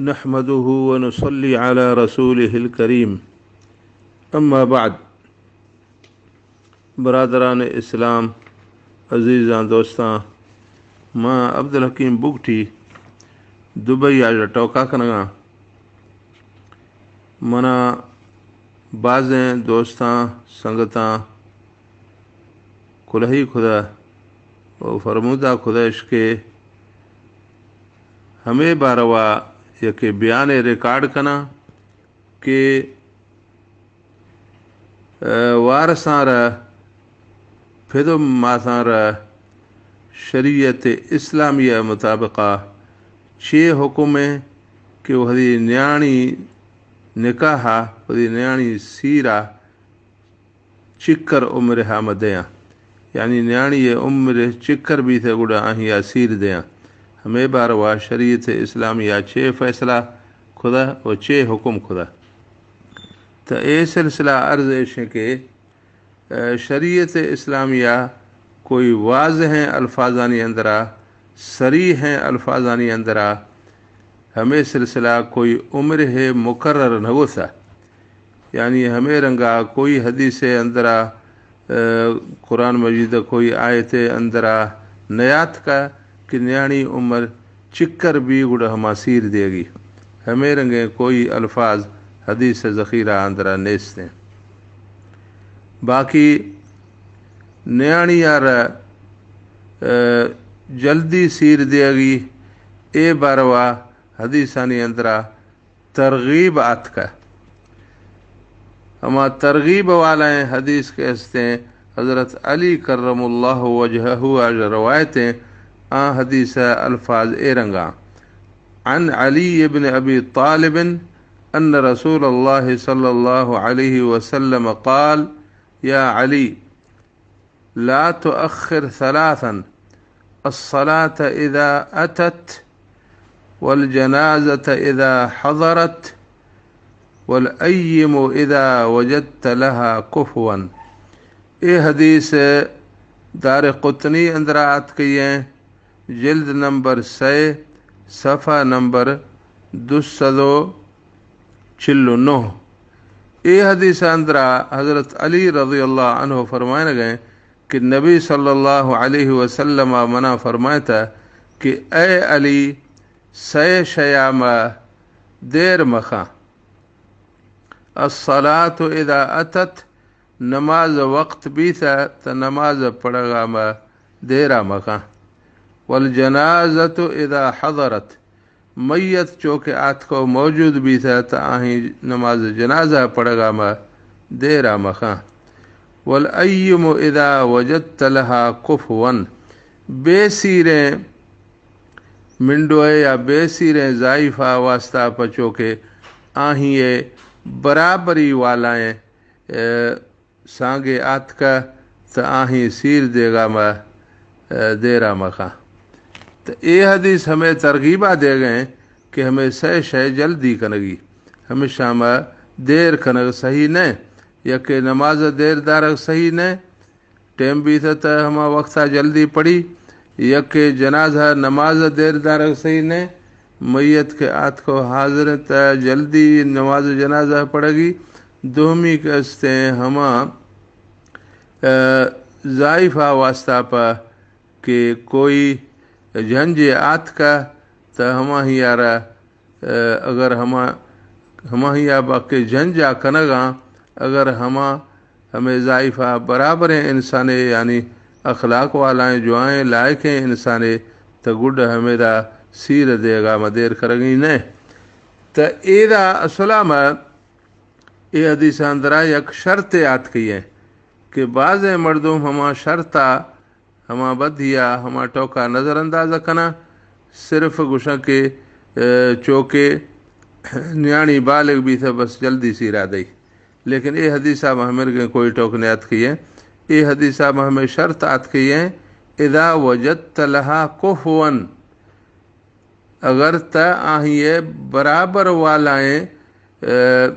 نحمده ونصلي على رسوله الكريم. أما بعد. برادران اسلام، عزیزاں، دوستاں، ما عبدالحکیم بگٹی دبئی آ ٹوکا کنگاں. منا بازیں دوستاں، سنگتاں، کلہی خدا و فرمودا خدا اش کہ ہمے باروا یکے بیانے ریکارڈ کناں کہ، ء، وارثاں را، پد و ماتاں را شریعت اسلامیہ مطابقا چے حکم ایں کہ وہدی نیاڑی نکاحا، وہدی نیاڑی سیرا چکر عمرہا ما دیاں، یعنی نیاڑی عمر چکر بیثہ گڑا آہیا سیر دیاں. ہمے باروا شریعت اسلامیہ چے فیصلہ خدا و چے حکم خدا. تو اے سلسلہ عرض ایش ایں کہ، ء، شریعت اسلامیہ کوئی واضحیں الفاظانی اندرا، صریحیں الفاظانی اندرا ہمے سلسلہ کوئی عمرہ مقرر نہ گوثہ. یعنی ہمے رنگا کوئی حدیث اندرا، ء، قرآن مجید کوئی آیت اندرا نیاتکا کہ نیاڑی عمر چکر بی گڑا ہما سیر دیگی. ہمے رنگیں کوئی الفاظ حدیث ذخیرہ اندرا نیستیں. باقی نیاڑی آر، ء، جلدی سیر دیگی، اے باروا حدیثانی اندرا ترغیب آتکہ. ہما ترغیب والائیں حدیث کہ استیں، حضرت علی کرم اللہ وجہہ آج روایتیں، آ حدیث الفاظ اے رنگاں. عن علی بن ابی طالب ان رسول اللہ صلی اللہ علیہ وسلم قال، یا علی، لا تؤخر ثلاثا، الصلاة إذا أتت، والجنازة إذا حضرت، والأيم إذا وجدت لها كفوا. اے حدیث دار قطنی اندرا آتکئی ایں، جلد نمبر سئے، صفحہ نمبر دو سد و چل و نو. اے حدیث اندرا حضرت علی رضی اللہ عنہ فرمائنگیں کہ نبی صلی اللہ علیہ وسلم منا فرمائتا کہ اے علی، سئے شیا ما دیر مخاں. الصلاة اذا اتت، نماز وقت بیثہ تہ نماز پڑھگا ما دیرا مخاں. والجنازة اذا حضرت، میت چو کہ آتکو موجود بیثہ تہ آہی نماز جنازہ پڑھگا ما دیرا مخاں. والأيم إذا وجدت لها كفوا، بے سیریں منڈوئے یا بے سیریں زائفہ واسطہ پچو کہ آہی برابری والائیں، ء، سانگے آتکہ تہ آہی سیر دیگا ما، ء، دیرا مخاں. تہ اے حدیث ہمے ترغیبا دیگیں کہ ہمے سئے شئے جلدی کنگی، ہمیشاں ما دیر کنگ صحیح نہ، یکے نماز دیر دارگ صحیح نہ، ٹیم بیثہ تہ ہما وقتا جلدی پڑھی، یکے جنازہ نماز دیر دارگ صحیح نہ، میت کہ آتکو حاضر تہ جلدی نماز جنازہ پڑھگی، دومی کہ استیں ہما، ء، زائفہ واسطہ پہ کہ کوئی جھنجے آتکہ تہ ہماہی آرا، ء، اگر ہما، ہماہی آ باقی جھنجا کنگاں، اگر ہما ہمے زائفہ برابریں انسانے، یعنی اخلاق والائیں، جوائیں، لائقیں انسانے، تہ گڈ ہمیدا سیر دیگا ما دیر کرگی نہ. تہ ایدا اصلا ما اے حدیث اندرا یک شرطے آتکئی ایں کہ بازیں مردم ہما شرطا، ہما بدیا، ہما ٹوکا نظر انداز کناں، صرف گوشاں کہ، ء، چوکے نیاڑی بالغ بیثہ بس جلدی سیرا دئی. لیکن اے حدیثا ما ہمرگیں کوئی ٹوک نیاتکئی ایں. اے حدیثا ما ہمے شرط آتکئی ایں، اذا وجدت لها كفوا، اگر تہ آہی برابر والائیں، ء،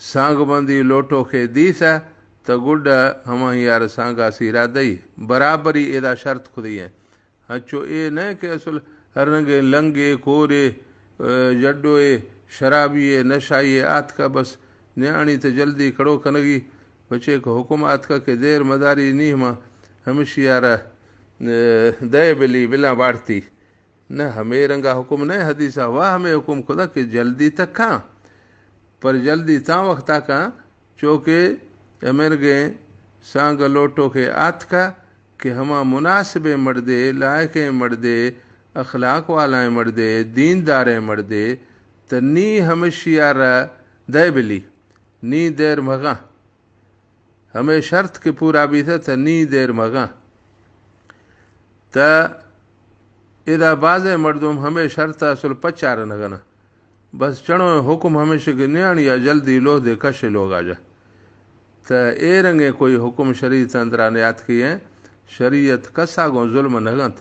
سانگ بندی لوٹوکے دیثہ، تہ گڈ ہماہی آر سانگا سیرا دئی. برابری ایدا شرط خودی ایں. ہنچو اے نہ کہ اصل ہر رنگیں لنگے، کورے، جڈو ءِ، شرابی ءِ، نشائی ءِ آتکا، بس نیاڑی تہ جلدی کڑو کنگی۔ پچے کہ حکم آتکا کہ دیر مداری، نی ہما ہمشی ءَ را، اے، دئے بلی، بلاں بارتی۔ نہ، ہمے رنگا حکم نہ، حدیثا وا ہمے حکم کدا کہ جلدی تہ کاں، پر جلدی تاں وقتا کاں، چو کہ امرگیں سانگ لوٹو کہ آتکا کہ ہما مناسبیں مردے، لائقیں مردے، اخلاق والائیں مردے، دینداریں مردے، تہ نی ہمشی ءَ را دئے بلی، نی دیر مغاں۔ ہمے شرط کہ پورا بیتہ تہ نی دیر مغاں۔ تہ ادا بازیں مردم ہمے شرط ءَ اصل پچار نہ کناں۔ بس چنو حکم ہمیش کہ نیاڑی ءَ جلدی لوہ دے، کش لوگا جا۔ تہ اے رنگیں کوئی حکم شریعت اندرا نیاتکی ایں۔ شریعت کسا گوں ظلم نہ کنت۔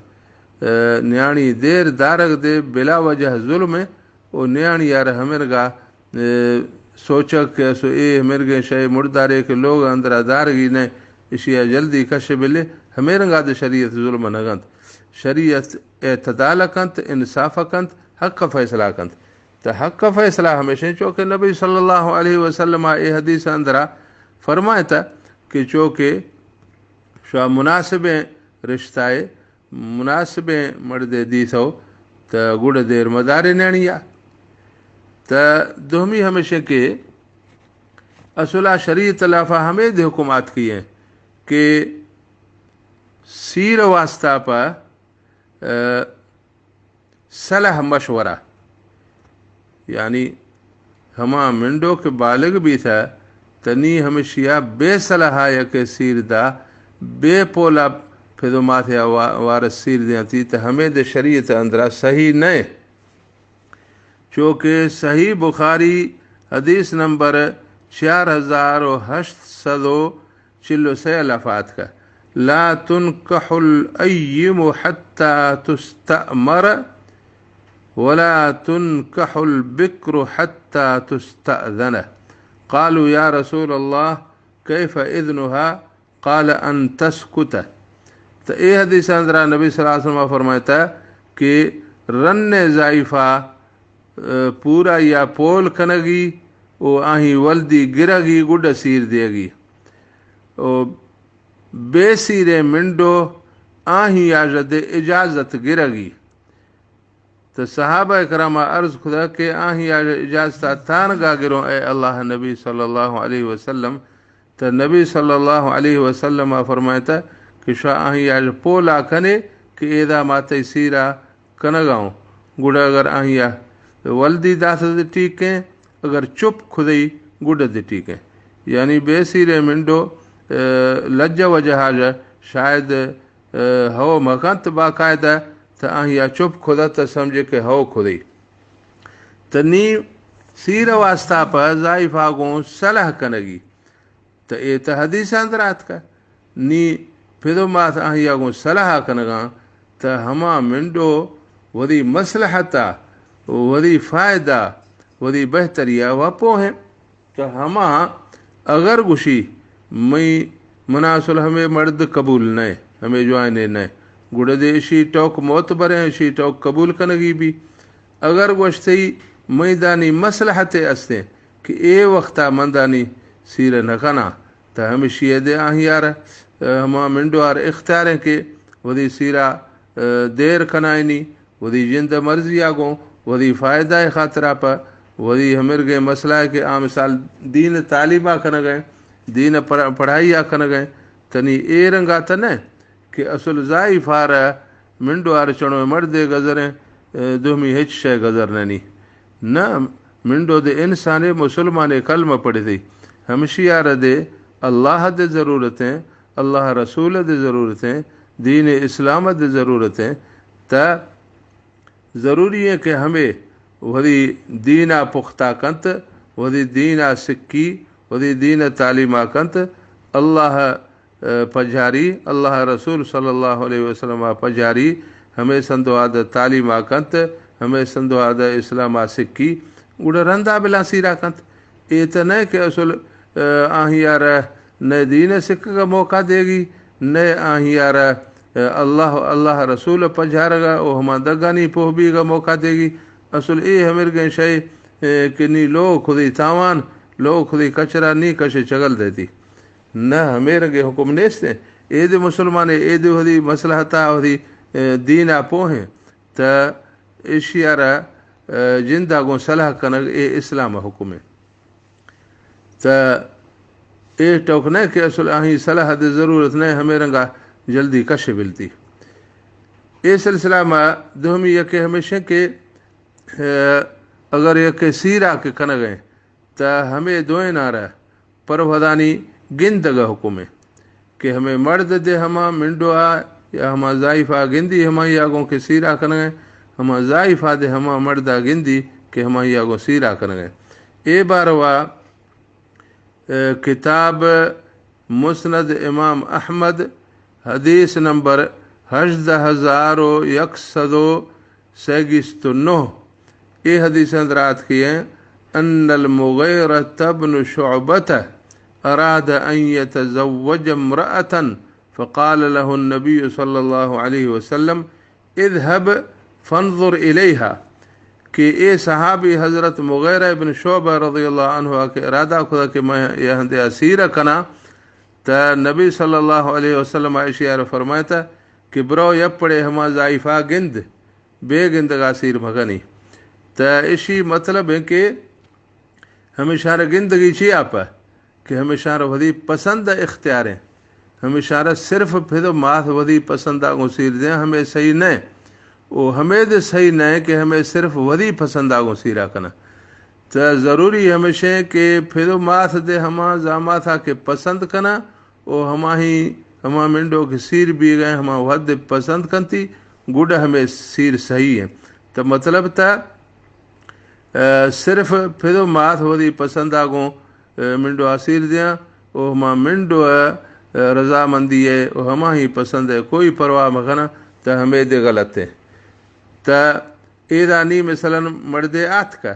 اے، نیاڑی دیر دارگ دے بلا وجہ ظلم ایں۔ او نیاڑی ءَ را ہمرگا، اے، سوچگ کہ اسو اے ہمرگیں شے مردارے کہ لوگ اندرا دارگی نہ، اشی ءَ جلدی کش بلے، ہمے رنگا دے شریعت ظلم نہ کنت۔ شریعت اعتدال کنت، انصاف کنت، حق فیصلہ کنت۔ تہ حق فیصلہ ہمیشیں، چو کہ نبی صلی اللہ علیہ وسلم ءَ اے حدیث اندرا فرمائتا کہ چو کہ شا مناسبیں رشتہ ءِ، مناسبیں مردے دیثو، تہ گڑا دیر مدارے نیاڑی ءَ۔ تہ دومی ہمیشیں کہ اصلا شریعت لافا ہمے دے حکم آتکی ایں کہ سیر واسطہ پہ، اے، صلاح مشورہ، یعنی ہما منڈو کہ بالغ بیثہ، تہ نی ہمشی ءَ بے صلاحا یکے سیر دا، بے پولا پدو ماتے ءَ وا-، وارث سیر دیاں تی، تہ ہمے دے شریعت اندرا صحیح نہ ایں۔ چو کہ صحیح بخاری حدیث نمبر چار ہزار و ہشت سد و چل و سئے لفظ آتکہ، لا تنکح الأیم حتی تستأمر ولا تنکح البکر حتی تستأذن۔ قالوا یا رسول اللہ، کیف اذنها؟ قال ان تسکت۔ تہ اے حدیث اندرا نبی صلی اللہ علیہ وسلم فرمائتا کہ رن زائفہ، اے، پورا یا پول کنگی و آہی ولدی گرگی گڈ سیر دیگی و بے سیرے منڈو آہی آژ دے اجازت گرگی۔ تہ صحابہ کرام عرض کتا کہ آہی آژ اجازت تانگا گروں اے اللہ نبی صلی اللہ علیہ وسلم؟ تہ نبی صلی اللہ علیہ وسلم فرمائتا کہ شا آہی آژ پولا کنے کہ ایدا ما تئی سیرا کنگا اوں۔ گڑا اگر آہی ءَ ولدی داث دے ٹھیک ایں، اگر چپ کھدئی گڈ دے ٹھیک ایں۔ یعنی بے سیرے منڈو، اے، لج وجہ آژ شاید، اے، ہو مکنت باقاعدہ، تہ آہی ءَ چپ کھدا تہ سمجھے کہ ہو کھدئی۔ تہ نی سیر واسطہ پہ زائفا گوں صلاح کنگی۔ تہ اے تہ حدیث اندر آتکہ۔ نی پدو مات آہیا گوں صلاح کنگاں، تہ ہما منڈو وثی مصلحتا، وثی فائدہ، وثی بہتریا وپوہیں۔ تہ ہما اگر گوشی، مئی مناسل ہمے مرد قبول نئے، ہمے جوائنے نئے، گڑا دے اشی ٹوک معتبریں، اشی ٹوک قبول کنگی بی۔ اگر گوشتئی، مئی دانی مصلحتے استیں کہ اے وختا من دانی سیرہ نہ کناں، تہ ہمشی ء دے آہیار، اہ، ہما منڈوار اختیاریں کہ وثی سیرا، اہ، دیر کنائینی، وثی جند مرضیا گوں، وثی فائدہ خاطرا پہ، وثی ہمرگیں مسئلہ کہ آ مثال دین تعلیما کنگیں، دین پڑھ-، پڑھائیا کنگیں، تنی اے رنگا تہ نہ کہ اصل زائفار منڈوار چنو مردے گزریں، اہ، دومی ہچ شے گزر ننی۔ نہ، منڈو دے انسانے مسلمانے کلمہ پڑھتی۔ ہمشیار دے اللہ دے ضرورتیں، اللہ رسول دے ضرورتیں، دین اسلام دے ضرورتیں۔ تہ ضروری ایں کہ ہمے وثی دینا پختہ کنت، وثی دینا سکی، وثی دین تعلیما کنت۔ اللہ پجاری، اللہ رسول صلی اللہ علیہ وسلم پجاری، ہمے سندو آد تعلیما کنت، ہمے سندو آد اسلاما سکی، گڑا رندا بلا سیرا کنت۔ اے تہ نہ کہ اصل، اہ، آہیار نہ دین سکگا موقع دیگی، نہ آہیار، اہ، اللہ، اللہ رسول پجارگا او ہما دگانی پوہ بیگا موقع دیگی۔ اصل اے ہمرگیں شے، اے، کہ نی لوگ خودی تاوان، لوگ خودی کچرا نی کشے چگل دیتی۔ نہ، ہمے رنگیں حکم نیست ہیں۔ اے دے مسلمان، اے دے وہدی مصلحتا، وہدی، اے، دینا پوہیں۔ تا اشیارا، اے، جندا گوں صلاح کنگ، اے اسلام حکم ہے۔ تا اے ٹوک نہ کہ اصل آہی صلاح دے ضرورت نہ، ہمے رنگا جلدی کشے بلتی۔ اے سلسلہ ما دومی یکے ہمیشہ کہ، اے، اگر یکے سیرا کہ کنگے، تا ہمے دوئینارا پروہدانی گندگ ء حکم ء کہ ہمے مرد دے ہما منڈو ء یا ہما زائیفا گندی ہمائی ء گوں کہ سیرا کنگ ء، ہما زائیفا دے ہما مرد ء گندی کہ ہمائی ء گوں سیرا کنگ ء۔ اے باروا، اے، کتاب مسند امام احمد، حدیث نمبر ہژدہ ہزار و یک سد و سیگیست و نہ، اے حدیث اندر آتکی ہیں، ان المغیرة بن شعبة اراد ان یتزوج امرأة فقال له النبی صلی اللہ علیہ وسلم، اذهب فانظر الیها، کہ اے صحابی حضرت مغیرہ ابن شعبہ رضی اللہ عنہ کہ ارادہ کھدا کہ میں یہ ہندے اسیر کنا، تا نبی صلی اللہ علیہ وسلم اشی ء فرمائتا کہ برو یپڑے ہما زائفا گند، بے گندگا سیر مکنی۔ تا اشی مطلب ہے کہ ہمیشہ را گندگی چی آپ کہ ہمیشہ را وھدی پسند اختیار ہیں۔ ہمیشہ را صرف پھد و ماس وھدی پسند آگوں سیر دیں، ہمیں صحیح نہ۔ او ہمیں دے صحیح نہ کہ ہمیں صرف وھدی پسند آگوں سیرا کنا۔ تا ضروری ہمیشہ کہ پھد و ماس دے ہما زاماتا کہ پسند کنا، او ہماہی، ہما منڈو کہ سیر بیگئے، ہما وھد پسند کنتی، گڈ ہمے سیر صحیح ہیں۔ تو مطلب تا، اے، صرف پھدو مات وھدی پسندا گوں، اے، منڈو آ سیر دیاں، او ہما منڈو ء، اے، رضامندی ہے، او ہماہی پسند ہے، کوئی پرواہ مکناں، تا ہمے دے غلط ہے۔ تا ایدا نی مثلاً مڑدے آتکا،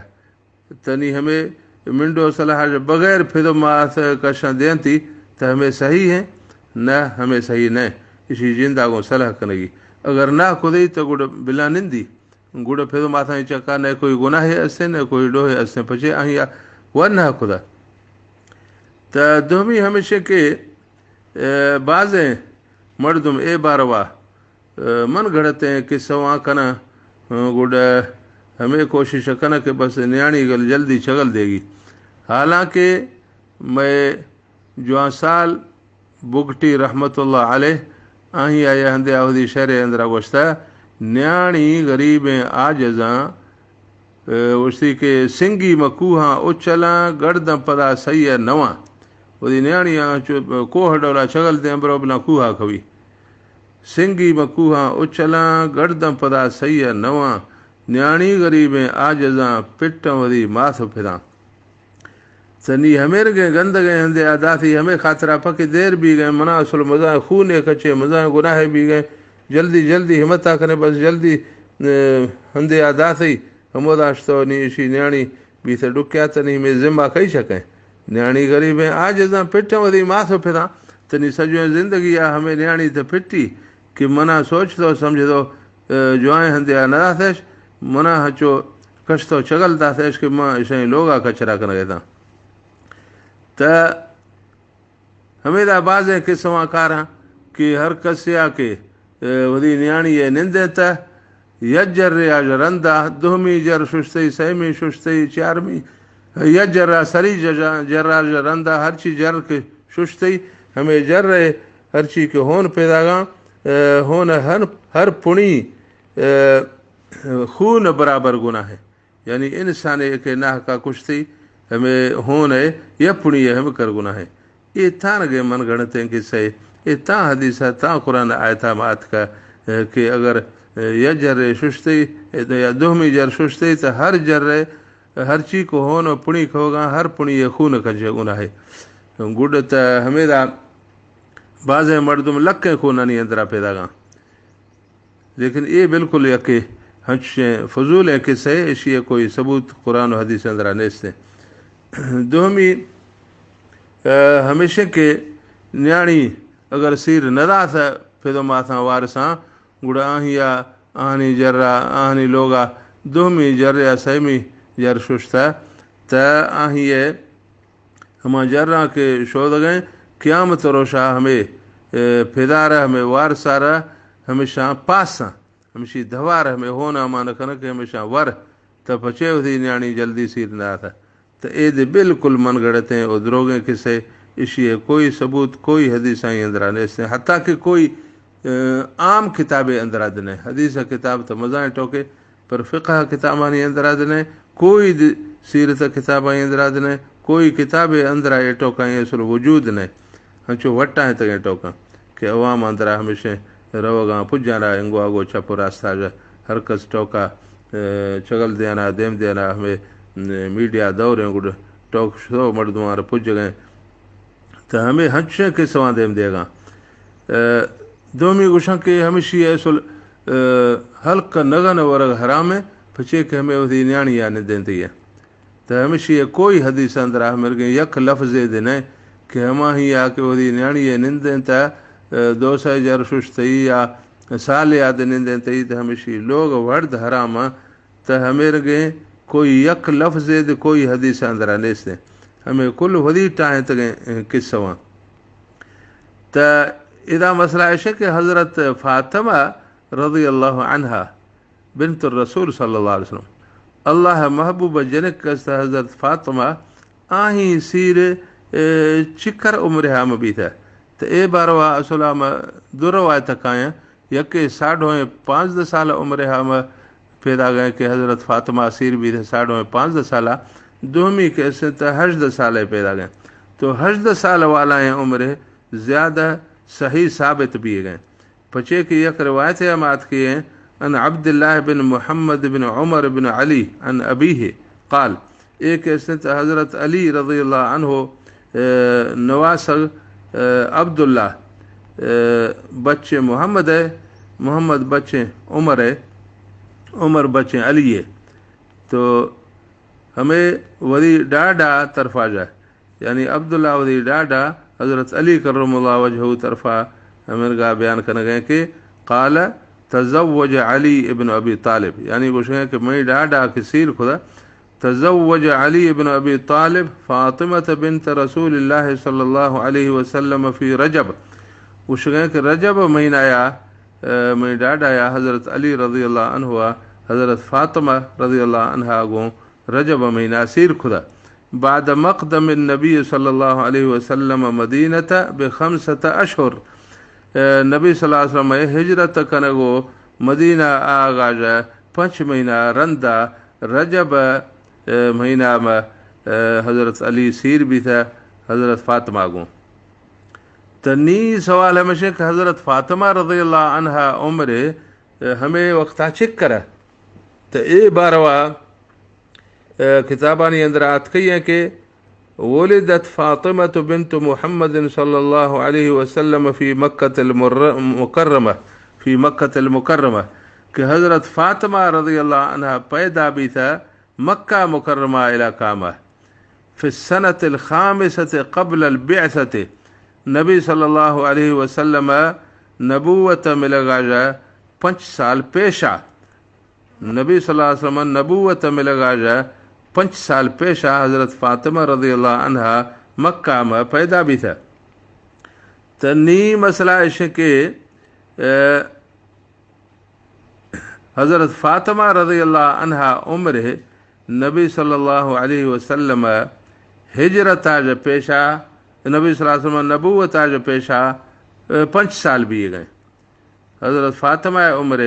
تنی ہمے منڈو صلاح بغیر پھدو مات کشاں دینتی، تا ہمے صحیح ہے؟ نہ، ہمے صحیح نہ۔ اشی جندا گوں صلاح کنگی۔ اگر نہ کدی تو گڑ بلا نندی۔ گڑ پھدو ماتاں چکا نہ کوئی گناہ اسے، نہ کوئی ڈوہ اسے، پچے آہیا ور نہ کدا۔ تا دومی ہمیشہ کہ، اے، بازیں مردم اے باروا من گھڑتیں قصہ واں کناں، گڈ ہمے کوشش کناں کہ بس نیاڑی گل جلدی چگل دیگی۔ حالانکہ مئے جوان سال بگٹی رحمت اللہ علیہ، آہی آیا ہندے آہدی شعر اندرا گوشتا، نیاڑی غریبیں عاجزاں، اے، گوشتی کہ سنگی مہ کوہاں اچلاں، گڑداں پدا سہی ء نواں۔ وتی نیاڑیاں چو کوہ ڈولا چگل دیں، برو بلاں کوہا کھوی۔ سنگی مہ کوہاں اچلاں، گڑداں پدا سہی ء نواں۔ نیاڑی غریبیں عاجزاں، پٹاں وتی ماس و پھداں۔ سنی ہمیرگیں گندگیں ہندے آ داتی ہمے خاطرا پکے دیر بیگئے، منا اصل مزاں خونے کچے، مزاں گناہے بیگئے، جلدی جلدی ہمتا کنے، بس جلدی، اے، ہندے آ داتی ہمودا شتو نی اشی نیاڑی بیتہ ڈکیا، تنی ہمے ذمہ کئی چکیں؟ نیاڑی غریبیں عاجزاں، پٹاں وتی ماس و پھداں۔ تنی سجویں زندگی آ ہمے نیاڑی تہ پٹی کہ منا سوچتو سمجھتو، اے، جوائیں ہندے آ نہ داتش، منا ہنچو کشتو چگل داتش کہ ما اشانی لوگا کچرا کنگے تاں۔ تہ ہمیدا بازیں قصواں کاراں کہ ہر کسے آ کہ، اے، وتی نیاڑی ء نندینتہ، یک جرے آ رندا، دومی جر ششتئی، سیمی ششتئی، چارمی، یک جرا سری ججا-، جرا رندا ہرچی جر کہ ششتئی، ہمے جر ء ہرچی کہ ہون پیداگاں، اے، ہون ہر، ہر پنی، اے، خون برابر گناہ ہے۔ یعنی انسانے کہ ناحقا کشتی، ہمے ہون ء یا پنی ء ہم کر گناہ ہے۔ اے تانگے من گھنتیں کہ سے، اے تاں حدیث ء تاں قرآن آیت ء ما اتکا، اے، کہ اگر، اے، یا جر ششتی، اے، یا دومی جر ششتی، تو ہر جر ء ہر چی کو ہون و پنی کھوگاں، ہر پنی ء خون کجے گناہ ہے۔ گڈ تہ ہمیدا بازیں مردم لکیں خونانی اندرا پیداگاں۔ لیکن اے بالکل یکے ہنچیں فضولیں قصہ ہے، اشی ء کوئی ثبوت قرآن و حدیث اندرا نیست ہیں۔ دومی، اے، ہمیشہ کہ نیاڑی اگر سیر نہ داتہ پھدو ماتاں وارثاں، گڑا آہیا، آہانی جرا، آہانی لوگا دومی جر یا سیمی جر ششتہ، تہ آہی ء ہما جراں کہ شودگیں قیامت روشا ہمے، اے، پدارہ، ہمے وارسارہ، ہمیشاں پاساں، ہمشی دھوار، ہمے ہونا مان کنہ کہ ہمیشاں ور، تہ پچے وتی نیانی جلدی سیر نہ آتہ۔ تہ اے دے بالکل من گڑتیں و دروگیں قصے، اشی ء کوئی ثبوت، کوئی حدیث آئی اندرا نیستیں، حتیٰ کہ کوئی، اے، عام کتابے اندرا دنے۔ حدیث کتاب تہ مزائیں ٹوکے، پر فقہ کتابانی اندرا دنے، کوئی د-، سیرت کتابانی اندرا دنے، کوئی کتابے اندرا اے ٹوکانی اصل وجود نے۔ ہنچو وٹا ہیں تگیں ٹوکاں کہ عوام اندرا ہمیشیں روگاں پجاں را انگو آگو چپ و راستا جا ہر کس ٹوکا، اے، چگل دیانا، دیم دیانا، ہمیں، اے، میڈیا دور ہیں گڈ ٹوک شو مردماں را پج گئے۔ تہ ہمیں ہنچیں قصواں دیم دیگاں۔ اے، دومی گوشاں کہ ہمیشی اصل، اے، حلق نگن ورگ حرام ہے، پچے کہ ہمیں وتی نیانی یا نندینتی ہے۔ تہ ہمیشی ء کوئی حدیث اندرا ہمرگیں یک لفظے دے نہ کہ ہماہی آ کہ وتی نیانی ء نندیں تہ، اے، دو سئے جر ششتئی یا سالے آ دے نندیں تئی تہ ہمیشی لوگ وڑد حرام آں۔ تہ ہمرگیں کوئی یک لفظے دے کوئی حدیث اندرا نیستیں۔ ہمیں کل وتی ٹاہیں تگیں قصواں۔ تہ ادا مسئلہ ایشے کہ حضرت فاطمہ رضی اللہ عنہا بنت الرسول صلی اللہ علیہ وسلم، اللہ محبوب جنک است حضرت فاطمہ، آہی سیر، اے، چکر عمرہ ہم بیتہ۔ تہ اے باروا اصلا ما دو روایت کایاں، یکے ساڑھویں پانزدہ سال عمرہ ہم پیدا گئے کہ حضرت فاطمہ سیر بیتہ ساڑھویں پانزدہ سالہ، دومی کہ است ہژدہ سالہ پیدا گئے۔ تو ہژدہ سال والائیں عمرہ زیادہ صحیح ثابت بیے گئے۔ پچے کہ یک روایت ہم آتکی ہیں، عن عبد الله بن محمد بن عمر بن علي عن أبيه قال، ایک اسنت حضرت علی رضی اللہ عنہ، اے، نواسگ، اے، عبداللہ، اے، بچے محمد ہے، محمد بچے عمر ہے، عمر بچے علی ہے۔ تو ہمیں ولی ڈاڈا طرفا جا یعنی عبداللہ وتی ڈاڈا حضرت علی کرم اللہ وجہہ طرفا ہمرگا بیان کنگیں کہ قال تزوج علی ابن ابی طالب، یعنی گوشگیں کہ مئی ڈاڈا کہ سیر کھدا، تزوج علی ابن ابی طالب فاطمة بنت رسول اللہ صلی اللہ علیہ وسلم فی رجب، گوشگیں کہ رجب مہینہ یا، اے، مئی ڈاڈا یا حضرت علی رضی اللہ عنہ حضرت فاطمہ رضی اللہ عنہا گوں رجب مہینہ سیر کھدا۔ بعد مقدم النبی صلی اللہ علیہ وسلم مدینہ بخمسة اشہر، اے، نبی صلی اللہ علیہ وسلم ہجرت کنگو مدینہ آغاز پنچ مہینہ رندا رجب، اے، مہینہ ما، اے، حضرت علی سیر بیتا حضرت فاطمہ گوں۔ تہ نی سوال ہمیشہ کہ حضرت فاطمہ رضی اللہ عنہا عمر، اے، ہمیں وقتا چک کرا؟ تہ اے باروا، اے، کتابانی اندر آتکئی ہیں کہ ولدت فاطمة بنت محمد صلی اللہ علیہ وسلم فی مکہ المر-، مکرمہ، فی مکہ المکرمہ، کہ حضرت فاطمہ رضی اللہ عنہا پیدا بیتا مکہ مکرمہ علاقہ ما۔ فی السنة الخامسة قبل البعثة، نبی صلی اللہ علیہ وسلم نبوت ملگا جا پنچ سال پیشا۔ نبی صلی اللہ علیہ وسلم نبوت ملگا جا پنچ سال پیشا حضرت فاطمہ رضی اللہ عنہا مکہ ما پیدا بیتا۔ تہ نی مسئلہ ایش کہ، اے، حضرت فاطمہ رضی اللہ عنہا عمر نبی صلی اللہ علیہ وسلم ہجرت آج پیشا، نبی صلی اللہ علیہ وسلم نبوت آج پیشا، اے، پنچ سال بیے گئے۔ حضرت فاطمہ عمر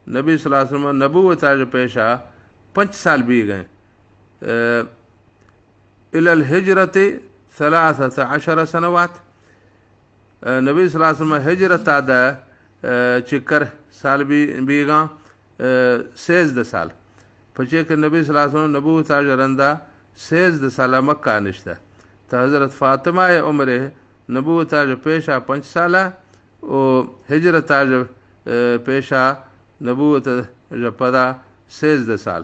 نبی صلی اللہ علیہ وسلم نبوت آج پیشا پنچ سال بیے گئے۔ اے، الی الہجرت ثلاثة عشر سنوات۔ اے، نبی صلی اللہ علیہ وسلم ہجرت آدہ، اے، چکر سال بی-، بیگاں، اے، سیزدہ سال۔ پچے کہ نبی صلی اللہ علیہ وسلم نبوت آج رندا سیزدہ سال مکہ نشتہ۔ تہ حضرت فاطمہ عمر نبوت آج پیشا پنچ سالہ و ہجرت آج، اے، پیشا نبوت آج پدا سیزدہ سال۔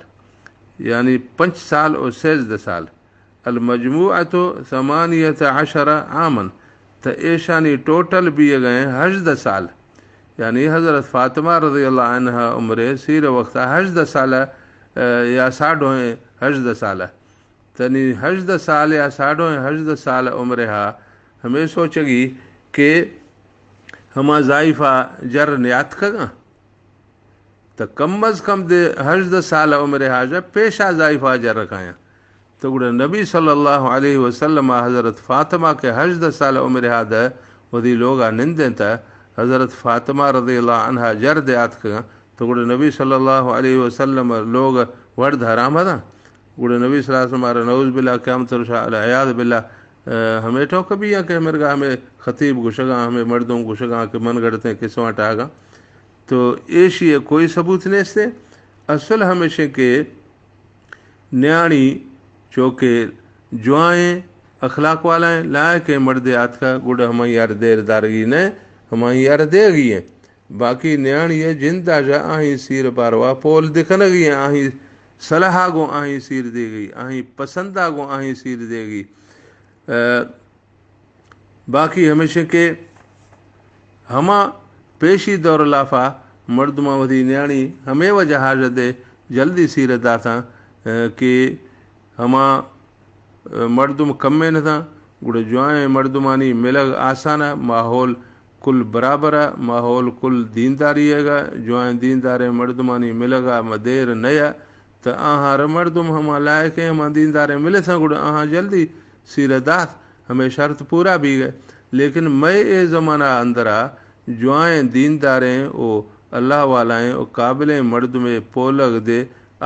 یعنی پنچ سال و سیزدہ سال۔ المجموعة ثمانية عشر عاما، تہ ایشانی ٹوٹل بیے گئے ہژدہ سال۔ یعنی حضرت فاطمہ رضی اللہ عنہا عمر سیر وقتا ہژدہ سال یا ساڑھوئیں ہژدہ سالہ، تنی ہژدہ سال یا ساڑھوئیں ہژدہ سال عمرہا ہمے سوچگی کہ ہما زائفا جر نیاتکگاں، تہ کم از کم دے ہژدہ سال عمرہا جا پیشا زائفا جر کایاں۔ تہ گڑا نبی صلی اللہ علیہ وسلم حضرت فاطمہ کہ ہژدہ سال عمرہا دہ وتی لوگا نندیں تہ حضرت فاطمہ رضی اللہ عنہا جر دے آتکگاں۔ تہ گڑا نبی صلی اللہ علیہ وسلم لوگ وڑد حرام ہداں۔ گڑا نبی صلی اللہ علیہ وسلم آرا نعوذ باللہ قیامت الشاء العیاذ باللہ، ہمے ٹوکہ بیاں کہ مرگا ہمے خطیب گشگاں، ہمے مردم گشگاں کہ من گڑتیں قصواں ٹاگاں۔ تو ایشی ء کوئی ثبوت نیست۔ اصل ہمیشیں کہ نیاڑی چوکہ جوائیں اخلاق والائیں لائقیں مردے آتکا گڑا ہمائی یار دیر دارگی نہ، ہمائی یار دیگی ہیں۔ باقی نیاڑی ء جند آجا آہی سیر باروا پول دکنگی ہیں، آہی صلاحا گوں آہی سیر دیگی، آہی پسندا گوں آہی سیر دیگی۔ باقی ہمیشیں کہ ہما پیشی دور لافا مردماں وتی نیاڑی ہمے وجہ حاجت دے جلدی سیرت داتاں کہ ہما مردم کمین اتاں، گڑا جوائیں مردمانی ملگ آسان ء، ماحول کل برابر ء، ماحول کل دینداری ء گا، جوائیں دینداریں مردمانی ملگ ء ما دیر نہ ء، تہ آہاں را مردم ہما لائقیں ہما دینداریں ملتاں، گڑا آہاں جلدی سیرہ دات، ہمے شرط پورا بیگ ء۔ لیکن مئے اے زمانہ اندرا جوائیں دینداریں و اللہ والائیں و قابلیں مردمے پولگ دے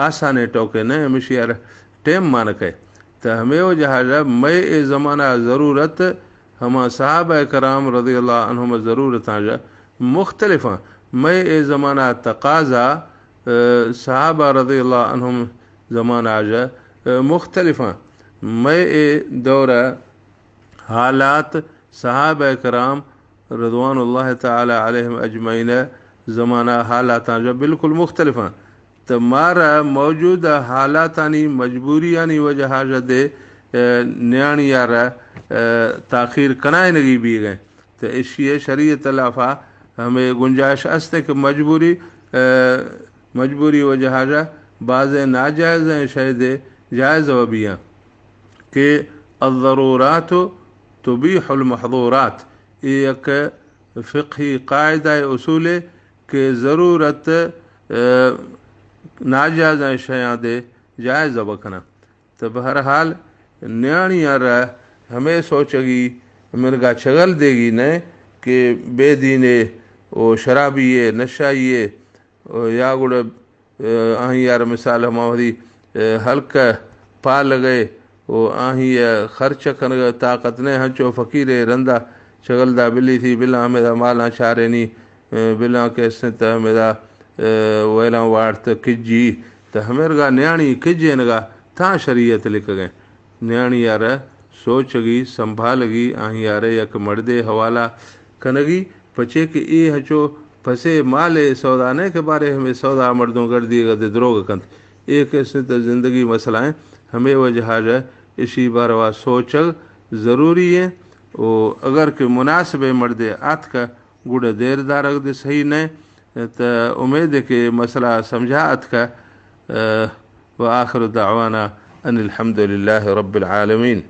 آسانیں ٹوکے نہ، ہمیشی ہر ٹیم مانکے۔ تہ ہمے وجہ ء مئے اے زمانہ ضرورت ہما صحابہ کرام رضی اللہ عنہم ضرورتاں جا مختلفاں۔ مئے اے زمانہ تقاضا، ء، صحابہ رضی اللہ عنہم زمانہ جا، ء، مختلفاں۔ مئے اے دورہ حالات صحابہ کرام رضوان اللہ تعالی علیہم اجمعین زمانہ حالاتاں جا بالکل مختلفاں۔ تہ مارا موجودہ حالاتانی مجبوریانی وجہ حاجت دے، ء، نیاڑی آرا، ء، تاخیر کنائنگی بیگئے۔ تہ اشی ء شریعت لافا ہمے گنجائش است کہ مجبوری، ء، مجبوری وجہ حاجت بازیں ناجائزیں شے دے جائز و بیاں کہ الضرورات تبیح المحظورات۔ اے یک فقہی قاعدہ اصولے کہ ضرورت، ء، ناجائزیں شیاں دے جائز بکناں۔ تہ بہرحال نیاڑی آرا ہمے سوچگی مرگا چگل دیگی نہ کہ بے دینے و شرابی ء نشائی ء و یا گڑا، ء، آہی آرا مثال ہما وتی، ء، ہلک ء پالگ ء و آہی ء خرچ کنگ ء طاقت نہ، ہنچو فقیرے رندا چگل دا بلی تھی بلاں ہمدا مالاں چارینی، ء، بلاں کہ استیں تہ ہمدا، ء، ویلاں وارت کجی، تہ ہمرگا نیاڑی کجینگا تاں شریعت لکھگیں۔ نیاڑی آرا سوچگی، سنبھالگی، آہی آرا یک مردے حوالہ کنگی، پچے کہ اے ہچو پسے مالے سودا نہ کہ بارے ہمے سودا مردم گردی گدے دروگ کنت۔ اے قسم تہ زندگی مسئلہ ہیں، ہمے وجہ جا اشی باروا سوچگ ضروری ہیں۔ و اگر کہ مناسب مردے آتکا گڑا دیر دارگ دے صحیح نہ، تہ امید ہے کہ مسئلہ سمجھا آتکا۔ ء، وآخر دعوانا ان الحمد لله رب العالمين۔